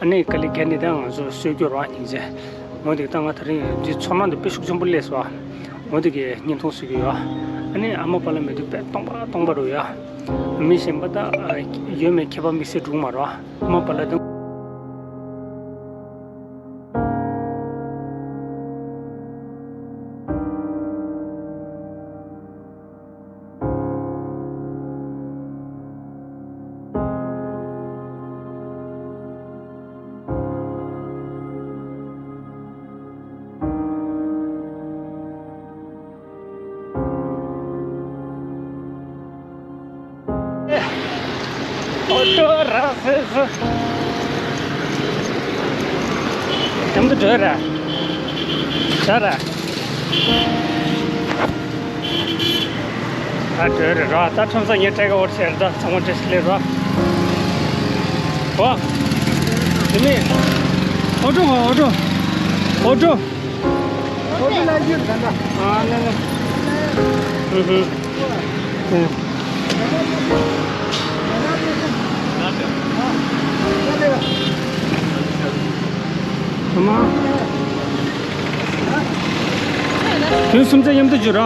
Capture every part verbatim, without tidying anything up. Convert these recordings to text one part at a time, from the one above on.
ཨ་ནི་དཀའ་ལས་བརྒྱབ་ནས་ད་ང་ཚོ་གསོལ་རྒྱུ་རེད་བ། སྙིང་རྗེ། འོ་དེ་ད་ང་དེ་རིང་འདི་ཚོར་སྣང་དེ་དཔེ་ཤུགས་ཆེན་པོ་སླེབས་སོང་བ། འོ་དེ་གི་བརྙན་ཐུང་བཟོ་གི་ཡོད། ཨ་ནི་ཨ་མ་པཱ་ལགས་མེད་དུས་དཔེ་སྟོང་པ་སྟོང་པ་རེད་ཡ། མི་གཞན་པ་ད་ཡོད་མེད་ཁྱད་པར་དམིགས་བསལ་འགྲོ་གི་མ་རེད་བ། ཨ་མ་པཱ་ལགས་དང་། ཨོ་ཏོ་ར་སེ་སེ། མཉམ་དུ་འགྲོ་ར། ད་ར། ད་འགྲོ་ར་ར། ད་ཁྲོམ་ས་ངའི་ཊེག་ཨོ་ཊི་བྱས་ར། ད་ཚང་མ་བཀྲ་ཤིས་བདེ་ལེགས་ར། ཨོ། དེ་ནས། ཨོ་ཏོ་ཨོ་ཏོ། ཨོ་ཏོ། ཨོ་ཏོ་ལ་ཡོད་ད་ད། ཨ་ལ་ལ། ཧུ་ཧུ། ཧུ། ཨ་མ། དུས་གསུམ་ཚེ་མཉམ་དུ་འཇུ་ར།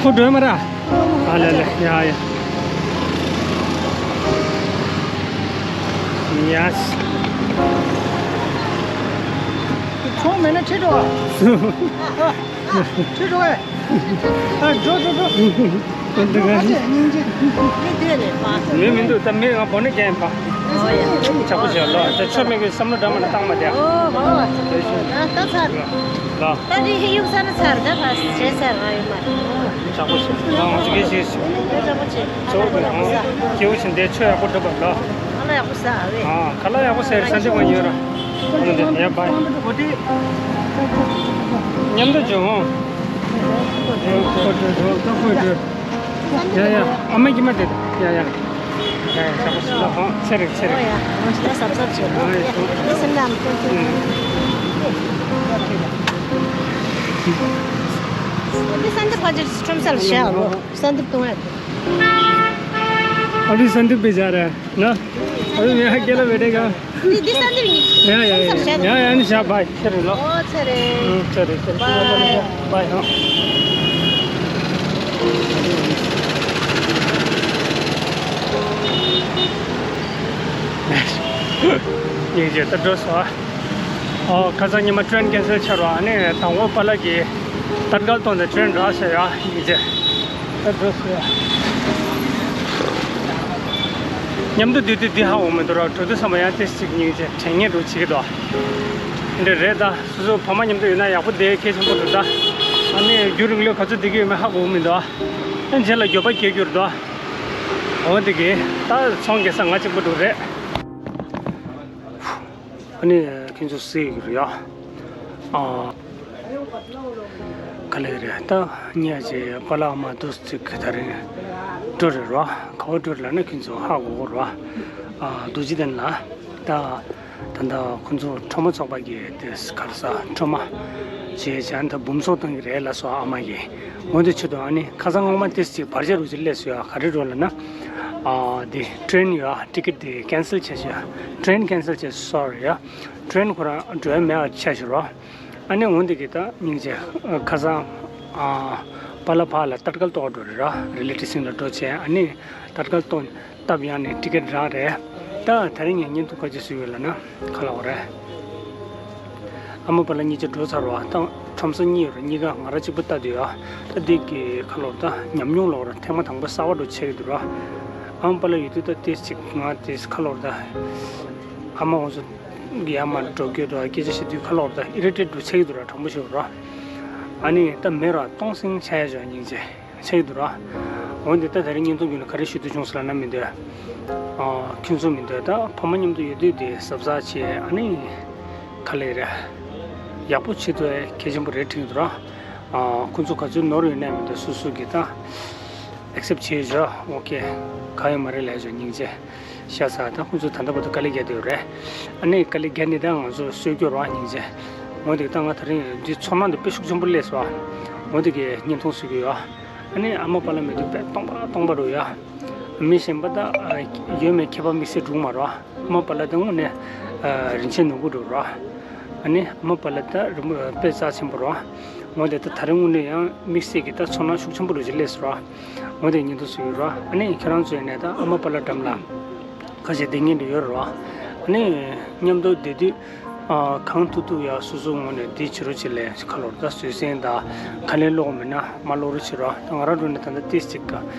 ཁོ་འགྲོ་མ་ར། ཨ་ལ་ལ་ཡ་ཡ། ཡ། ཚོང་མེད་ན་ཁྲིད་འགྲོ། ཁྲིད་འགྲོ་ཨེ། ཨ་འགྲོ་འགྲོ་འགྲོ། ཁོ་འདི་ག་ཞིག་སྙིང་རྗེ། མི་འདུག་ད་མི་ང་བོ་ནི་རྒན་པ། ཆག་པོ་བྱས་ལོ། ད་ཆོ་མེད་གི་བསམ་བློ་འདྲ་མ་ན་བཏང་མ་བསྡད། ཨོ་ཧོ། ད་ཚར། ལོ། ད་རེ་ཧེ་ཡུག་ས་ན་ཚར་ད་ཕ་བྱས་ཚར་ང་ཡུག་མ། ཆག་པོ་བྱས། ང་ང་ཚོ་གིས་བྱས་ཤིག་ད་ཆག་པོ་བྱས། ཚོ་གི་ང་སྐྱེ་བོ་ཆེན་དེ་ཆོས་ཡག་པོ་སྒྲུབ་པ་ལོ། ཨ་ལ་ཡག་པོ་ཟ་བས། ཨ་ཁ་ལག་ཡག་པོ་ཟས་རེད། ས་འདི་ག་ཡོད་ར། ཨ་འདི་ཡ་བའི། མཉམ་དུ་འཇོག་ཧོ། ཡ་ཡ་ཨ་མ་གི་མ་དེ་ཡ་ཡ། ཡ་ཡ་ཞག་པོ་ཞིག་ལ་ཧོ་ཚེ་རིང་ཚེ་རིང་། ཡ་ཡ་ཟབ་ཟབ་བྱེད་ཨ་ཡ་ཤོ། ཡ་སེམས་ནང་དུ། འདི་ས་འདི་ཕ་ཅིར་ཁྲོམ་ས་ལ་བཞག་རོགས། ས་འདི་བཏུང་ཡ། ཨ་ལུས་ས་འདི་པེ་ཇ་ར་ན། ཨ་ལུས་མེ་ཧ་ཀེ་ལ་བེ་ཏེ་ག་འདི་ས་འདི་ཡ་ཡ་ཡ་ཡ་ཡ་ནི་ཞག་བའི་ཚེ་རིང་ལོ། ཨོ་ཚེ་རིང་། ཚེ་རིང་ཚེ་རིང་། བའི། བའི་ཧང་། ཡིན་ཞེས་ད་འགྲོ་སོང་ཨ། ཨོ་ཁ་སང་ཉི་མ་ཊེ་རེན་ཁེན་སེལ་ཆགས་རོགས། ཨ་ནི་དང་པོ་པཱ་ལགས་ཀྱིས་ཏར་ཀལ་གཏོང་སྟེ་ཊེ་རེན་རག་ཤག་ཡ། ཡིན་ཞེས། ད་འགྲོ་སོང་ཡ། མཉམ་དུ་བསྡད་དུས་འདི་ཧ་གོ་མི་འདུག་ར། འགྲོ་དུས་ཙམ་པ་ཡང་ཏོག་ཙམ་སྙིང་རྗེ་དྲན་ངེས་འདྲ་བྱེད་ཀྱི་འདུག་འདི་རེད་ད། སོ་སོ་ཕ་མ་མཉམ་དུ་ཡོད་ན་ཡག་པོ་བསྡད་གལ་ཆེན་པོ་འདུག་ད། ཨ་ནི་རྒྱུན་རིང་ལོས་ག་ཚོད་བསྡད་ཀྱི་ཡོད་མེད་ཧ་གོ་མི་འདུག་ཨ་རྗེས་ལ་འགྱོད་པ་སྐྱེ་རྒྱུ་རེད་འདུག་འོ་དེ་གི་ད་ཚོང་རྒྱག་ས་ང་གཅིག་པུ་འདུག་རེད། ཨ་ནི་ཁྱེད་ཚོ་གཟིགས་ཡོད་རེད་ཡ། ཨ། ག་ལེ་རེད་ད། ཉེ་ཆར་པཱ་ལགས་ཨ་མ་དུས་ཚིགས་དེ་རིང་འགྲོ་རེད་རོ། ག་བ་འགྲོ་རེད་ལབ་ན་ཁྱེད་ཚོ་ཧ་གོ་གོ་རོ། ཨ། རྡོ་རྗེ་གདན་ལ་ད། ད་ལྟ་ཁོ་ཚོ་ཁྲོམ་མ་ཚོགས་པ་གི་དེ་ག་རེ་ཟ་ཁྲོམ་མ་བྱས་བྱས་ད་འབུམ་ཚོགས་བཏང་གི་རེད་ལབ་སོང་ཨ་མ་གིས། འོན་ཏེ་ཆེད་དུ་ཨ་ནི་ཁ་སང་སྔོན་མ་དེ་ཅིག་བར་ཆད་རུ་ཅིག་སླེབས་སོང་ཡ། ག་རེ་རེད་ལབ་ན། ཨ། དེ་ཊེ་རེན་ཡོད་ཨ། ཊི་ཀེ་ཊི་དེ་ཁེན་སེལ་བྱས་ཤག་ཊེ་རེན་ཁེན་སེལ་བྱས་སོ་རི་ཡ། ཊེ་རེན་ཁོ་རང་འགྲོ་ཡ་མེད་པ་ཆགས་ཤག་རོ། ཨ་ནི་འོན་ཏེ་གི་ད་སྙིང་རྗེ་ཁ་སང་ཨ་པཱ་ལགས་ཕར་ལ་ཏར་ཀལ་གཏོང་འགྲོ་རེད་ར། རི་ལི་ཊི་སིང་ལ་འགྲོ་བྱས་ཨ་ནི་ཏར་ཀལ་གཏོང་སྟབས་ཡག་ནས་ཊི་ཀེ་ཊི་རག་རེད། ད་དེ་རིང་ངས་བརྙན་ཐུང་ག་ཅི་བཟོས་ཡོད་ལབ་ན་ག་ལབ་དགོས་རེད། ཨ་མ་པཱ་ལགས་གཉིས་ཆ་འགྲོ་ཚར་བ་དང་ཁྲོམ་ས་གཉིས་ཡོད་རེད། གཉིས་ཀ་ང་རང་གཅིག་པུ་ལྟ་དུས་ཨ། ད་འདི་གི་ག་ལབ་དགོས་རེད། ད་ཉམས་མྱོང་ལབ་དགོས་རེད། ཐེངས་མ་དང་པོ་གསར་པ་འདྲ་ཆགས་ཀྱི་འདུག་ར། ཨ་མ་པཱ་ལགས་ཡོད་དུས་ད་ཏོག་ཙམ་ང་དེ་ག་ལབ་དགོས་རེད། ད་ཨ་མ་འོ་ཚོ་ཡར་མར་འགྲོ་སྐྱོད་འགྲོ་སྐད་ཆ་བཤད་དུས་ག་ལབ་དགོས་རེད། ད་ཨི་རི་ཊེཊ་འདྲ་ཆགས་ཀྱི་འདུག་ར། དྲང་པོ་ཞུ་ར། ཨ་ནི་ད་མེད་ར་སྟོང་སེང་ཆགས་ཡ་ཅིག་སྙིང་རྗེ་ཆགས་ཀྱི་འདུག་ར། འོན་ཏེ་ད་དེ་རིང་བརྙན་ཐུང་བརྒྱུད་ནས་ག་རེ་ཞུ་འདོད་བྱུང་ཟེར་ལབ་ན་མི་འདོད། ཨ། ཁྱོད་ཚོ་མི་འདོད་ད་ཕ་མ་མཉམ་དུ་ཡོད་དུས་དེ་གཟབ་གཟབ་བྱས་ཨ་ནི། ག་ལེ་རེད། ཡག་པོ་བྱེད་ཐུབ་ཡ་གལ་ཆེན་པོ་རེད་དྲན་གྱི་འདུག་ར། ཨ། ཁོ་ཚོ་ག་ཚོད་ནོར་ཡོད་ན་མི་འདོད་སོ་སོ་གིས་ད་ཨེག་སེབ་བྱས་བཞག་ཨོ་ཁེ། ག་ཡོད་མ་རེད་ལབ་བཞག་སྙིང་རྗེ། ཤ་ཚ་ད་ཁོ་ཚོ་ད་ལྟ་བར་དུ་དཀའ་ལས་རྒྱག་བསྡད་ཡོད་རེད། ཨ་ནི་དཀའ་ལས་རྒྱག་ནས་ད་ང་ཚོ་གསོལ་རྒྱུ་རང་སྙིང་རྗེ། འོན་ཏེ་ད་ང་དེ་རིང་འདི་ཚོར་སྣང་འདི་དཔེ་ཤུགས་ཆེན་པོ་སླེབས་སོང་། འོན་ཏེ་གི་བརྙན་ཐུང་བཟོ་གི་ཡོད། ཨ་ནི་ཨ་མ་པཱ་ལགས་མེད་དུས་དཔེ་སྟོང་པ་སྟོང་པ་འདྲ་ཡ། མི་གཞན་པ་ད་ཡོད་མེད་ཁྱད་པར་དམིགས་བསལ་འགྲོ་གི་མ་རེད། ཨ་མ་པཱ་ལགས་དེ་དངོས་གནས་ རིན་ཆེན་ནོར་བུ་འདྲ་ར། ཨ་ནི་ཨ་མ་པཱ་ལགས་ད་རིན་པོ་དཔེ་རྩ་ཆེན་པོ་ར། འོན་ཏེ་ད་ད་རིང་དངོས་གནས་ཡང་དམིགས་བསལ་གྱི་ད་ཚོར་སྣང་ཤུགས་ཆེན་པོ་འདྲ་ཞིག་སླེབས་སོང་ར། འོན་ཏེ་བརྙན་ཐུང་བཟོས་ཡོད་ར། ཨ་ནི་ཁྱེད་རང་ཚོ་ཡིན་ནའི་ད་ཨ་མ་པཱ་ལགས་འགྲམ་ལ་ཁ་ཤས་བསྡད་མཁན་འདྲ་ཡོད་ར། ཨ་ནི་མཉམ་དུ་བསྡད་དུས་གང་ཐུབ་ཐུབ་ཡ་སོ་སོ་ངོས་ནས་འདི་བྱེད་རོགས་བྱེད་ལས་ཁ་ལོར་ད་བཟོད་བསྲན་དང་ཁ་ལན་སློག་མེད་ན་མ་སློག་རོགས་བྱེད་ར། ད་ང་རང་འགྲོ་ནས་ད་ལྟ་ཏིས་ཅིག་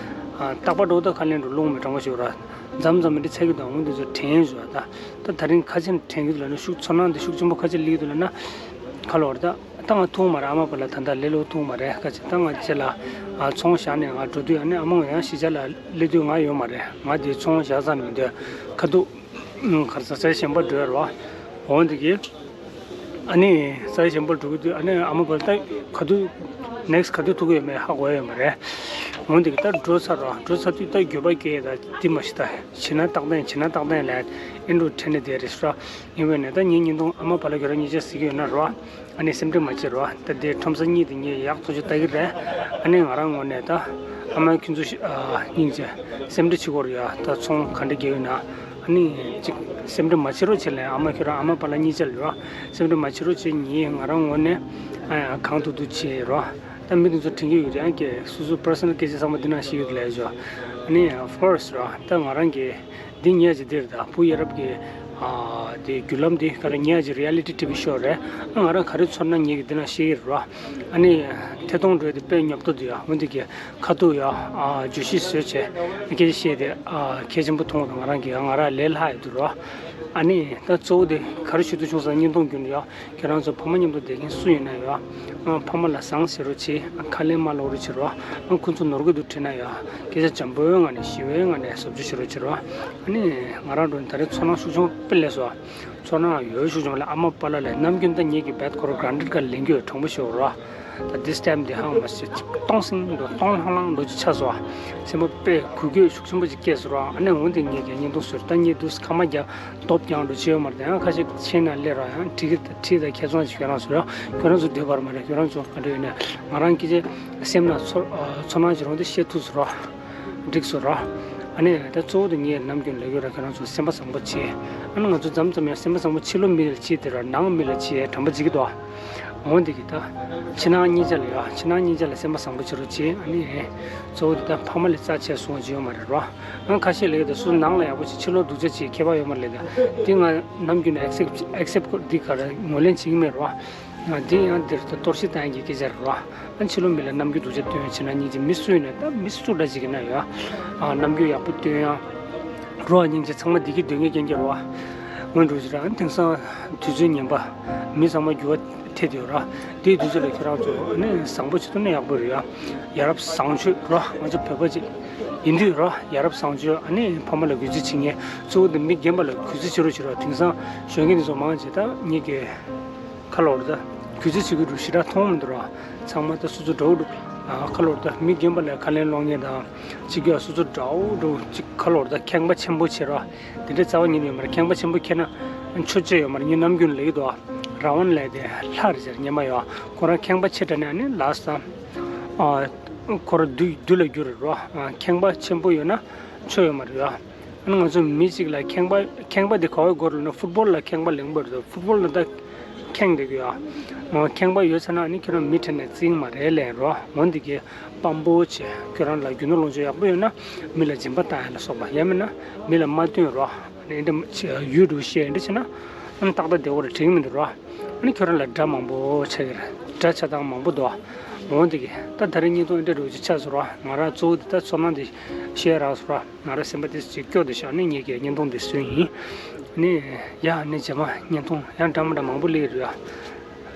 རྟག་པར་འགྲོ་ད་ཁ་ལན་འགྲོ་སློག་མེད་དྲང་པོ་ཞུ་ར། མཚམས་མཚམས་འདི་ཚ་གི་དང་འོང་འདི་ཚོ་དྲན་བཟོ་ད། ད་ད་རིང་ཁ་ཆེམས་དྲན་གི་འདུག་ལབ་ན་ཤུགས་ཚོར་སྣང་འདི་ཤུགས་ཆེན་པོ་ཁ་ཆེ་སླེབས་ཀྱི་འདུག་ལབ་ན། ཁ་ལོར་ད། ད་ང་ཐུག་མ་རེད། ཨ་མ་པཱ་ལགས་ད་ལྟ་ལས་སློབ་ཐུག་མ་རེད། ཁ་ཆེ་ད་ང་རྗེས་ལ་ཚོང་བཞག་ནས་ང་འགྲོ་དུས་ཨ་ནི་ཨ་མ་ཡང་གཞིས་ཆགས་ལ་སླེབས་དུས་ང་ཡོད་མ་རེད། ང་དེ་ཚོང་བཞག་ཙམ་མི་འདོད་ཁ་ཐུག་གར་ས་ས་གཞན་པ་འགྲོ་ཡ་རེད་བ། འོང་འདི་གི། ཨ་ནི་ས་ཆ་གཞན་པར་འགྲོ་གི་དུས་ཨ་ནི་ཨ་མ་པཱ་ལགས་ད་ག་དུས་next་ག་དུས་ཐུག་གི་ཡོད་མེད་ཧ་གོ་ཡ་ཡོད་མ་རེད། འོང་འདི་གི་ད་འགྲོ་ཚར་ར། འགྲོ་ཚར་དུས་ད་འགྱོད་པ་སྐྱེ་ཡ་ད་འདི་མ་ཤི་ད་བྱེད་ན་རྟག་བརྟན་བྱེད་ན་རྟག་བརྟན་ལས་ཨེ་འགྲོ་དྲན་ནས་བསྡད་རེད་ཤག་ཡིན་པས་ནས་ད་ངའི་བརྙན་ཐུང་ཨ་མ་པཱ་ལགས་ཁྱོད་རང་གཉིས་ཆ་གཟིགས་ཀྱི་ཡོད་ན་རོ། ཨ་ནི་སེམས་ཁྲལ་མ་བྱེད་རོ། ད་དེ་ཁྲོམ་ས་གཉིས་དེ་ངས་ཡག་ཐག་ཆོད་ལྟ་གི་རེད། ཨ་ནི་ང་རང་ངོས་ནས་ད་ཨ་མ་ཁྱོད་ཚོ་ཤི་ཨ་སྙིང་རྗེ་སེམས་ཁྲལ་བྱེད་དགོས་རེད་ཡ། ད་ཚོང་ག་འདྲ་རྒྱག་ཡོད་ན་ཨ་ནི་ཅིག་སེམས་ཁྲལ་མ་བྱེད་རོགས་བྱེད་ལེ། ཨ་མ་ཁྱོད་རང་ཨ་མ་པཱ་ལགས་གཉིས་ཆ་ལ་རོ། སེམས་ཁྲལ་མ་བྱེད་རོགས་བྱེད། ངས་ང་རང་ངོས་ནས་ཨ་གང་ཐུབ་ཐུབ་བྱེད་རོ། ད་མི་དེ་ཚོ་དྲན་གྱི་ཡོད་རེད། ཨ་ཀྱེ་སོ་སོ་པར་སོ་ནལ་སྐད་ཆ་ཚང་མ་འདི་ནང་བཤད་ཡོད་ལས་ཞོ། ཨ་ནི་ཕར་སི་རོ། ད་ང་རང་གི་འདི་ཉལ་ཅིག་འདིར་ད་བུ་ཡ་རབས་ཀྱི་ཨ་དེ་བརྒྱུད་ལམ་འདི་ག་རེ་ཉལ་ཅིག་རི་ཡ་ལི་ཊི་ཊི་བི་ཤོ་རེད། ཨ་ང་རང་ག་རེ་ཚོར་ན་ངེད་ཀྱི་འདི་ན་ཤེས་ཀྱི་རེད་རོ། ཨ་ནི་ཐད་གཏོང་འགྲོ་དེ་དཔེ་ཉོབ་ཏོ་འདུག་ཡ། འོན་ཏེ་ཀྱི་ཁ་ཐུག་ཡ་ཨ་བརྗོད་གཞི་བཟོས་བྱས་སྐད་ཆ་བཤད་དེ་ཨ་གལ་ཆེན་པོ་མཐོང་བ་དང་ང་རང་གི་ང་རང་ལས་སླ་ཡི་འདུག་རོ། ཨ་ནི་ད་གཙོ་བོ་དེ་ག་རེ་ཞུ་འདོད་བྱུང་ཟེར་ན་བརྙན་ཐུང་བརྒྱུད་ནས་ཡ། ཁྱེད་རང་ཚོ་ཕ་མ་མཉམ་དུ་བསྡད་མཁན་སུ་ཡིན་ན་ཡང་ཨ་ཕ་མ་ལ་བཟང་ཟེར་རོགས་བྱེད། ཨ་ཁ་ལན་མ་སློག་རོགས་བྱེད་རོགས། ཨ་ཁོ་ཚོ་ནོར་གི་འདུག་དྲན་ན་ཡང་སྐད་ཆ་འཇམ་པོའི་ངང་ནས་ཞི་བའི་ངང་ནས་བཟོ་བཅོས་བྱེད་རོགས་བྱེད་རོགས། ཨ་ནི་ང་རང་འགྲོ་ནས་ད་རེས་ཚོར་སྣང་ཤུགས་ཆུང་དཔེ་ལས་སོ། ཚོར་སྣང་ཡོད་ཤུགས་ཆུང་ལ་ཨ་མ་པཱ་ལགས་ལས་ནམ་རྒྱུན་ད་ངེད་ཀྱི་བེད་ཁོ་ར་གྷ་རན་ཊི་ཌི་ག་ལེན་གྱི་ཡོད་དྲང་པོ་ཤོད་རོགས། ད་this time་འདི་ཧང་མ་སི་ཅིག་སྟོང་སིང་འགྲོ་སྟོང་ལྷང་ལྷང་འགྲོ་ཅིག་ཆགས་སོ། སེམས་པ་དཔེ་འགུལ་སྐྱོད་ཤུགས་ཆེན་པོ་ཅིག་སྐྱེས་སོ་ར། ཨ་ནི་འོན་ཏེ་ངེད་ཀྱི་བརྙན་ཐུང་བཟོས་ད་ངེད་དུས་ཁ་མ་རྒྱག་རྡོབ་རྒྱག་འགྲོ་ཅི་ཡོད་མ་རེད། ཡང་ཁ་ཤས་ཕྱིན་ན་སླེབས་ར་ཡང་ཁྲིད་ཀྱི་ཁྲིད་ད་ཁྱད་མཚར་ཅིག་ཁྱོད་རང་ཚོ་ར་ཁྱོད་རང་ཚོ་འདོད་པར་མ་རེད། ཁྱོད་རང་ཚོ་ག་འདྲ་ཡོད་ནས་ང་རང་སྐད་ཆ་སེམས་ན་ཚོར་ཚོར་སྣང་ཅིག་རང་དེ་བཤད་ཐུབ་སོ་ར། འགྲིག་སོ་ར། ཨ་ནི་ད་གཙོ་བོ་དེ་ངས་ནམ་རྒྱུན་ལབ་ཡོད་ར། ཁྱོད་རང་ཚོ་སེམས་པ་བཟང་པོ་བྱེད། ཨ་ནི་ང་ཚོ་མཚམས་མཚམས་ཡང་སེམས་པ་བཟང་པོ་ཕྱི་ལོགས་མི་ལ་བྱེད་དེ་ར་ནང་མི་ལ་བྱེད་དྲན་པ་བརྗེད་ཀྱི་འདུག་འོན་ཏེ་གི་ད། ཕྱི་ནང་གཉིས་ཆ་ལ་ཡ། ཕྱི་ནང་གཉིས་ཆ་ལ་སེམས་པ་བཟང་པོ་བྱེད་རོགས་བྱེད། ཨ་ནི། གཙོ་བོ་དེ་ད་ཕ་མ་ལས་རྩ་ཆེ་སོང་བ་ཅི་ཡོད་མ་རེད་རོ། ང་ཁ་ཤས་ལས་ད་སུ་ནང་ལ་ཡག་པོ་བྱེད་ཕྱི་ལོགས་སྡུག་ཅག་བྱེད་ཁྱད་པར་ཡོད་མ་རེད་ད། དེ་ང་ནམ་རྒྱུན་ནས་ཨེག་སེབ་ཨེག་སེབ་འདི་ག་རེ་ངོས་ལེན་བྱེད་ཀྱི་མེད་རོ། ང་འདི་ཡང་འདིར་ད་གཏོར་བཤིག་བཏང་ཡག་གི་སྐད་ཆ་རེད་རོ། ཨ་ཕྱི་ལོགས་མི་ལ་རྣམ་འགྱུར་སྡུག་ཅག་སྟོན་ཡག་བྱེད་ན་སྙིང་རྗེ་མི་སུ་ཡིན་ན་ད་མི་སུ་འདྲ་ཅིག་ཡིན་ན་ཡ། ཨ་རྣམ་འགྱུར་ཡག་པོ་སྟོན་ཡག་རོ། སྙིང་རྗེ་ཚང་མ་འདི་གི་སྡོད་ངེས་རྐྱེན་གྱི་རོ། སྔོན་འགྲོ་ཅི་ར་དེང་སང་དུས་ཚོད་ངན་པ། མི་ཚང་མ་འགྱུར་བ་ཐེབས་ཡོད་ར། དེའི་དུས་ཚོད་ལ་ཁྱེད་རང་ཚོ་ནི་བཟང་པོ་བྱེད་ཐུབ་ན་ཡག་པོ་རེད་ཡ། ཡ་རབས་བཟང་སྤྱོད་ར་ང་ཚོ་བོད་པ་ཅིག་ཡིན་དུས་ར་ཡ་རབས་བཟང་སྤྱོད་ཨ་ནི་ཕ་མ་ལ་གུས་བརྩི་བྱེད་མཁན་གཙོ་བོ་དེ་མི་རྒན་པ་ལ་གུས་བརྩི་བྱེད་རོགས་བྱེད་རོགས། དེང་སང་གཞོན་སྐྱེས་འདི་ཚོ་མང་ཆེ་ད་ངེད་ཀྱི་ཁ་ལོ་རེད་ད། གུས་བརྩི་བྱེད་དགོས་འདུག་ཞེ་དྲག་མཐོང་མི་འདུག་ར། ཚང་མ་ད་སོ་སོ་འདྲ་བོ་འདུག་ཁ་ལོ་རེད་ད། མི་རྒན་པ་ལ་ཁ་ལན་སློག་མཁན་དང་གཅིག་ཡ་སོ་སོ་འདྲ་བོ་འདྲ་བོ་གཅིག་ཁ་ལོ་རེད་ད། ཁེངས་པ་ཆེན་པོ་བྱེད་ར། དེ་འདྲའི་རྩ་བ་ཉིད་ནས་ཡོད་མ་རེད། ཁེངས་པ་ཆེན་པོ་ཁྱེར་ན་ཆོ་ཅེས་ཡོད་མ་རེད། ངས་ནམ་རྒྱུན་ལབ་ཀྱི་འདུག་ར་ཝན་ལབ་དེ་ལྷ་རེད་ཟེར་ཉན་མ་ཡོད། ཁོ་རང་ཁེངས་པ་ཆེ་དྲགས་ནས་ཨ་ནི་ལགས་སམ། ཨ། ཁོ་རང་བདུད་བདུད་ལ་འགྱུར་རེད་རོ། ཨ། ཁེངས་པ་ཆེན་པོ་ཡོད་ན་ཆོ་ཡོད་མ་རེད་ཡ། ཨ་ནི་ང་ཚོ་མི་གཅིག་ལ་ཁེངས་པ་ཁེངས་པ་དེ་ག་བའི་སྐོར་ལ་ན་ཕུཊ་བོལ་ལ་ཁེངས་པ་ལེན་པ་རེད། ཕུཊ་བོལ་ལ་ད་ཁེངས་བསྡད་ཀྱི་ཡོད། ཨ། ཁེངས་པ་ཡོད་ཚ་ན་ཨ་ནི་ཁྱོད་རང་མི་དྲན་ནས་བརྩི་གི་མ་རེད་ལབ་རོ། འོན་ཏེ་གི་དཔང་པོ་བྱས་ཁྱོད་རང་ལ་རྒྱུ་ནོར་ལོངས་སྤྱོད་ཡག་པོ་ཡོད་ན་མི་ལ་སྦྱིན་པ་བཏང་ཡ་ལ་སོགས་པ་ཡང་མིན་ན་མི་ལ་མ་སྟོན་རོགས། ཨ་ནི་འདི་ཡུལ་དུ་བཤད་འདི་བྱས་ན་ཨ་ནི་ཏག་ཏག་བདེ་བོ་རེད་འགྲིག་མི་འདུག་རོགས། ཨ་ནི་ཁྱོད་རང་ལ་དགྲ་མང་པོ་ཆགས་ཀྱི་རེད། དགྲ་ཆགས་སྟངས་མང་པོ་འདུག་འོན་ཏེ་གི་ད་ད་རིང་བརྙན་ཐུང་འདི་འདྲ་འདྲ་བོ་ཅིག་ཆགས་སོང་རོགས། ང་རང་གཙོ་བོ་འདི་ད་ཚོར་སྣང་འདི་བཤད་རག་སོང་རོགས། ང་རང་སེམས་པ་འདི་ཅིག་སྐྱོ་བསྡད་ཤག་ཨ་ནི་ངེད་ཀྱིས་བརྙན་ཐུང་འདི་བཟོས་ཡིན། ཨ་ནི་ཡ་ཨ་ནི་རྗེས་མ་བརྙན་ཐུང་ཡང་འདྲ་མི་འདྲ་མང་པོ་སླེབས་ཀྱི་རེད་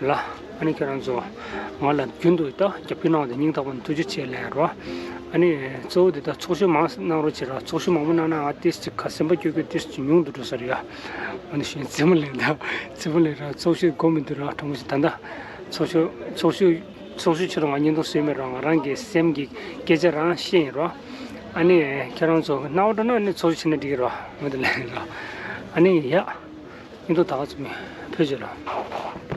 ཡ། ལ། ཨ་ནི་ཁྱེད་རང་ཚོ་ང་ལ་རྒྱུན་དུ་ད་རྒྱབ་སྐྱོར་གནང་བ་དེ་སྙིང་ཐག་པ་ནས་ཐུགས་རྗེ་ཆེ་ལབ་རོགས། ཨ་ནི་གཙོ་བོ་དེ་ད་ཚོགས་ཞུགས་མང་གནང་རོགས་བྱེད་རོགས། ཚོགས་ཞུགས་མང་པོ་གནང་ན་ང་ཏིས་ཅིག་ཁ་སེམས་པ་སྐྱོ་སྐྱོ་ཏིས་ཅིག་ཉུང་དུ་འགྲོ་ས་རེད་ཡ། ཨ་ནི་ཞུ་རྩེད་མོ་ལེན་ད་རྩེད་མོ་ལེན་རོགས། ཚོགས་ཞུགས་དགོས་མི་འདུག་རོགས། གྲོགས་མོ་ཞིག་ད་ལྟ་ཚོགས་ཞུགས་ཚོགས་ཞུགས་ཚོགས་ཞུགས་ཆེད་དུ་ང་བརྙན་ཐུང་བཟོས་མེད་རོགས། ང་རང་གི་སེམས་ཀྱི་སྐད་ཆ་རང་བཤད་ཡིན་རོགས། ཨ་ནི་ཁྱེད་རང་ཚོ་སྣང་བ་འགྲོ་ན་ཨ་ནི་ཚོགས་ཞུགས་བྱེད་ན་འགྲིག་གི་རོགས། ངོས་དེ་ལེན་རོགས། ཨ་ནི་ཡ། ཡིན་དུ་ད་ག་ཚོད་མེད་ཕེབས་བྱོས་ལ།